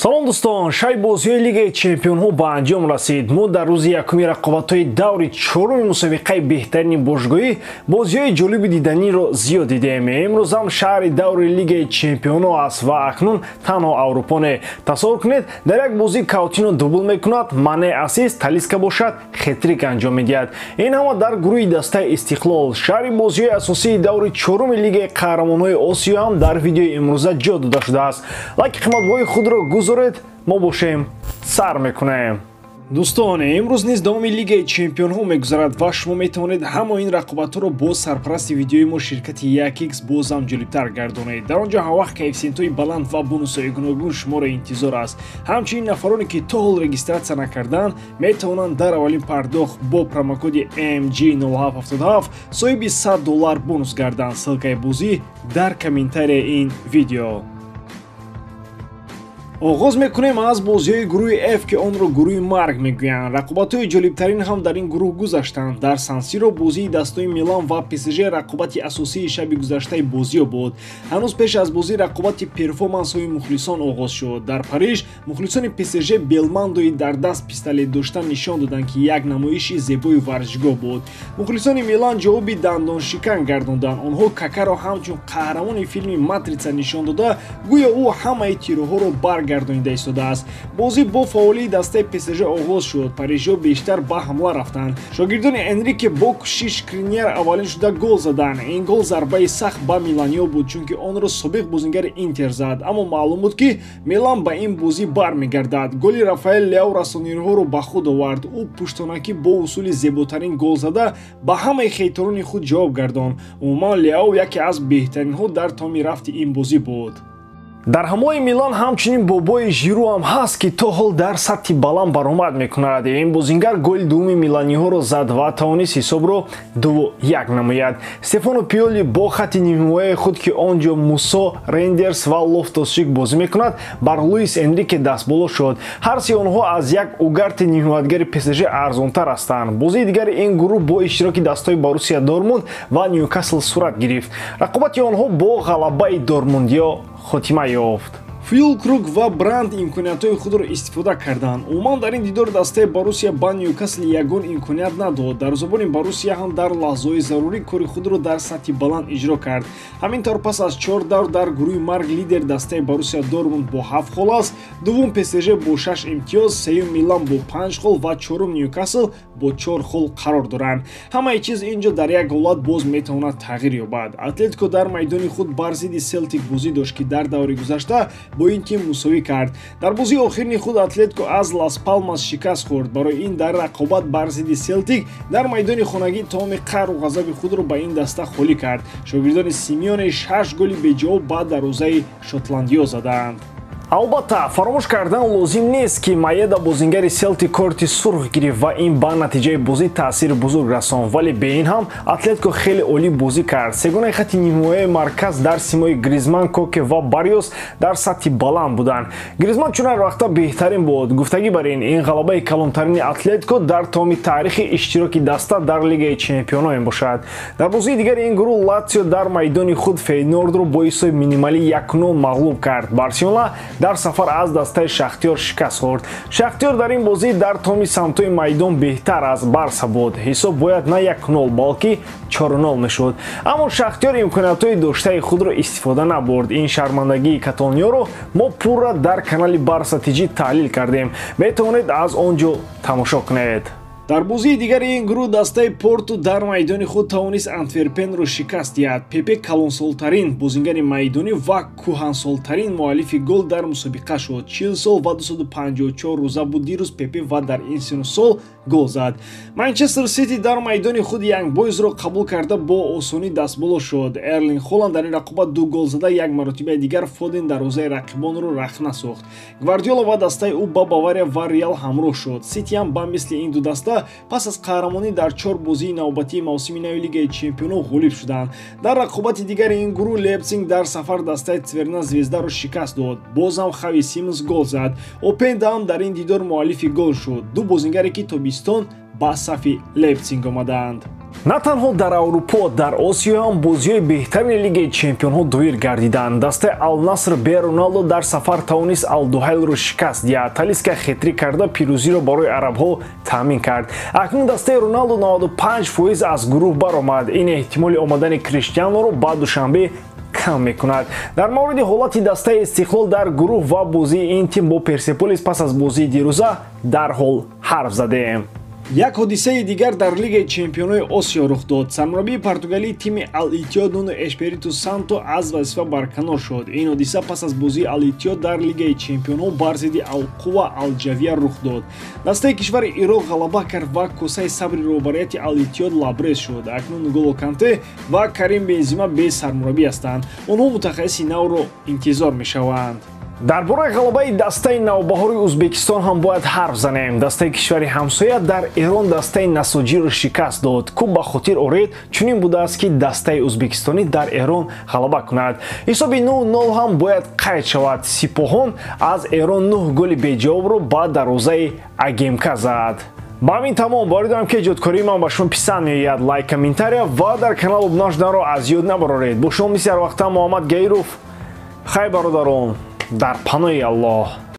Салом дӯстон, шаби бозиҳои Лигаи Чемпионҳо ба анҷом расид. Мо дар рӯзи якуми рақобатҳои даври чоруми мусобиқаи беҳтарини бошгоҳӣ бозиҳои ҷолиби диданиро зиёд дидем. Имрӯз ҳам шаҳри даври Лигаи Чемпионҳо аст ва акнун танҳо Аврупо не. Тасаввур кунед, дар як бозӣ Каутино дубл мекунад, Мане ассист, Талиска бошад хетрик анҷом медиҳад. Ин ҳама дар гурӯҳи дастаи Истиқлол. Шаҳри бозиҳои асосии даври чоруми Лигаи Қаҳрамонҳои Осиё ҳам дар видеои имрӯза ҷо дода шудааст. Лайки қиматбоҳои худро гузоред, мо бошем сар мекунем. Дӯстон, имрӯз низ давоми Лигаи Чемпионҳо мегузарад ва шумо метавонед ҳама ин рақобатҳоро бо сарпарасти видеои мо ширкати 1x бозам ҷолибтар гардонед. Дар он ҷо ҳамвақт коэффисиентҳои баланд ва бонусҳои гуногун шуморо интизор аст. Ҳамчунин нафароне ки то ҳол регистратсия накарданд, метавонанд дар аввалин пардохт бо промокоди MG0777 соҳиби $100 бонус гарданд. Ссылкаи бозӣ дар комментарияи ин видео. Оғоз мекунем аз бозиҳои гурӯҳи F, ки онро гурӯҳи марг мегӯянд. Рақобатҳои ҷолибтарин ҳам дар ин гурӯҳ гузаштанд. Дар Сан-Сиро бозии дастҳои Милан ва ПСЖ рақобати асосии шаби гузаштаи бозиҳо буд. Ҳанӯз пеш аз бозӣ рақобати перформансҳои мухлисон оғоз шуд. Дар Париж мухлисони ПСЖ Белмандои дар даст пистолет доштан нишон доданд, ки як намоиши зебои варзишгоҳ буд. Мухлисони Милан ҷавоби дандоншикан гардонданд. Онҳо Какаро ҳамчун қаҳрамони филми Матрица нишон дода, гӯё ӯ ҳамаи тирҳоро баргардонида истодааст. Бозӣ бо фаъолии дастаи ПСЖ оғоз шуд. Парижиҳо бештар ба ҳамла рафтанд. Шогирдони Энрике бо кӯшиши Шкриняр аввалин шуда гол заданд. Ин гол зарбаи сахт ба миланиҳо буд, чунки онро собиқ бозингари Интер зад. Аммо маълум буд, ки Милан ба ин бозӣ бармегардад. Голи Рафаэл Лео расонирҳоро ба худ овард. Ӯ пуштонакӣ бо усули зеботарин гол зада ба ҳамаи хейторони худ ҷавоб гардонд. Умуман Лео яке аз беҳтаринҳо дар томи рафти ин бозӣ буд. Дар ҳамлаи Милан ҳамчунин бобои Жиру ҳам ҳаст, ки то ҳол дар сатҳи баланд баромад мекунад. Ин бозингар голи дуввуми миланиҳоро зад ва тавонист ҳисобро 2-1 намояд. Стефано Пиоли бо хатти нимҳимояи худ, ки он ҷо Мусо, Рендерс ва Лофтус-Чик бозӣ мекунад, бар Луис Энрике дастболо шуд. Ҳар се онҳо аз як Угарти нимҳимоятгари ПСЖ арзонтар ҳастанд. Бозии дигари ин гурӯҳ бо иштироки дастҳои Боруссия Дортмунд ва Ньюкасл сурат гирифт. Рақобати онҳо бо ғалабаи дортмундиё хотима ёфт. Фюлкруг ва Бранд имкониятҳои худро истифода карданд. Умуман дар ин дидор дастаи Боруссия ба Ньюкасл ягон имконият надод. Дарвозабони Боруссия ҳам дар лаҳзаҳои зарурӣ кори худро дар сатҳи баланд иҷро кард. Ҳамин тавр пас аз 4 давр дар гурӯҳи марг лидер дастаи Боруссия Дортмунд бо 7 хол аст, дуввум ПСЖ бо 6 имтиёз, сеюм Милан бо 5 хол ва чорум Ньюкасл бо 4 хол қарор доранд. Ҳамаи чиз ин ҷо дар як ҳолат боз метавонад тағйир ёбад. Атлетико дар майдони худ бар зидди Селтик бозӣ дошт, ки дар даври гузашта бо ин тим мусовӣ кард. Дар бозии охирини худ Атлетико аз Лас Палмас шикаст хӯрд. Барои ин дар рақобат бар зидди Селтик дар майдони хонагӣ тамоми қаҳру ғазаби худро ба ин даста холӣ кард. Шогирдони Симеоне 6 голи беҷавоб ба дарвозаи Шотландиё задаанд. Албатта, фаромӯш кардан лозим нест, ки Маеда бозингари Селтик корти сурх гирифт ва ин ба натиҷаи бозӣ таъсири бузург расонд. Вале бе ин ҳам Атлетико хеле олӣ бозӣ кард. Сегонаи хатти нимҳимояи марказ дар симои Гризман, Коке ва Бариос дар сатҳи баланд буданд. Гризман чун ҳар вақта беҳтарин буд. Гуфтагӣ бар ин ғалабаи калонтарини Атлетико дар тамоми таърихи иштироки даста дар Лигаи Чемпионҳо мебошад. Дар бозии дигари ин гурӯҳ Латсио дар майдони худ Фейнордро бо ҳисоби минималӣ 1-0 мағлуб кард. Барселона дар сафар аз дастаи Шахтиёр шикаст хӯрд. Шахтиёр дар ин бозӣ дар тамоми самтҳои майдон беҳтар аз Барса буд. Ҳисоб бояд на 1-0, балки 4-0 мешуд. Аммо Шахтиёр имкониятҳои доштаи худро истифода набурд. Ин шармандагии каталониёро мо пурра дар канали Барса ТЖ таҳлил кардем. Метавонед аз он ҷо тамошо кунед. Дар бозии дигари ин гурӯҳ дастаи Порту дар майдони худ тавонист Антверпенро шикаст диҳад. Пепе калонсолтарин бозингари майдонӣ ва кӯҳансолтарин муаллифи гол дар мусобиқа шуд. 40 сол ва 254 рӯза буд дирӯз Пепе ва дар ин сину сол гол зад. Манчестер Сити дар майдони худ Янг Бойзро қабул карда бо осонӣ дастболо шуд. Эрлинг Холанд дар ин рақобат 2 гол зада, як маротибаи дигар Фоден дарвозаи рақибонро рахна сохт. Гвардиола ва дастаи ӯ ба Бавария ва Реал ҳамроҳ шуд. Сити ҳам ба мисли ин ду даста пас аз қаҳрамонӣ дар 4 бозии навбатии мавсими нави Лигаи Чемпионҳо ғолиб шуданд. Дар рақобати дигари ин гурӯҳ Лейпсиг дар сафар дастаи Цверна Звездаро шикаст дод. Бозам Хави Симонс гол зад. Опенда ҳам дар ин дидор муаллифи гол шуд. Ду бозингаре ки тобистон ба сафи Лейпсиг омадаанд. На танҳо дар Аврупо, дар Осиё ҳам бозиҳои беҳтарини Лигаи чемпионҳо доир гардиданд. Дастаи Ал-Наср бе Роналдо дар сафар тавонист Ал-Дуҳайлро шикаст диҳад. Талиска хетрик карда, пирӯзиро барои арабҳо таъмин кард. Акнун дастаи Роналдо 95% аз гурӯҳ баромад. Ин эҳтимоли омадани Криштианоро ба Душанбе кам мекунад. Дар мавриди ҳолати дастаи Истиқлол дар гурӯҳ ва бозии ин тим бо Персеполис пас аз бозии дирӯза дарҳол ҳарф задем. Як ҳодисаи дигар дар Лигаи чемпионҳои Осиё рух дод. Сармураббии португалии тими Ал-Иттиҳод Нуно Эшпириту Санто аз вазифа барканор шуд. Ин ҳодиса пас аз бозии Ал-Иттиҳод дар Лигаи чемпионҳо бар зидди Алқува Алҷавия рух дод. Дастаи кишвари Ироқ ғалаба кард ва косаи сабри роҳбарияти Ал-Иттиҳод лабрез шуд. Акнун Нголо Канте ва Карим Бензима бе сармураббӣ ҳастанд. Онҳо мутахассиси навро интизор мешаванд. Дар бораи ғалабаи дастаи Навбаҳори Ӯзбекистон ҳам бояд ҳарф занем. Дастаи кишвари ҳамсоя дар Эрон дастаи Насоҷиро шикаст дод. Кӯб ба хотир оред, чунин будааст, ки дастаи ӯзбекистонӣ дар Эрон ғалаба кунад. Ҳисоби 9-0 ҳам бояд қайд шавад. Сипоҳон аз Эрон 9 голи беҷавобро ба дарвозаи Агемка зад. Ба ҳамин тамом. Боварӣ дорам, ки эҷодкории ман ба шумо писанд меояд. Лайк, комментария ва дар канал обуна шуданро аз ёд набароред. Бо шумо мисли ҳарвақта Муҳаммад Гаиров. Хайр, бародарон, дар паноҳи Аллоҳ.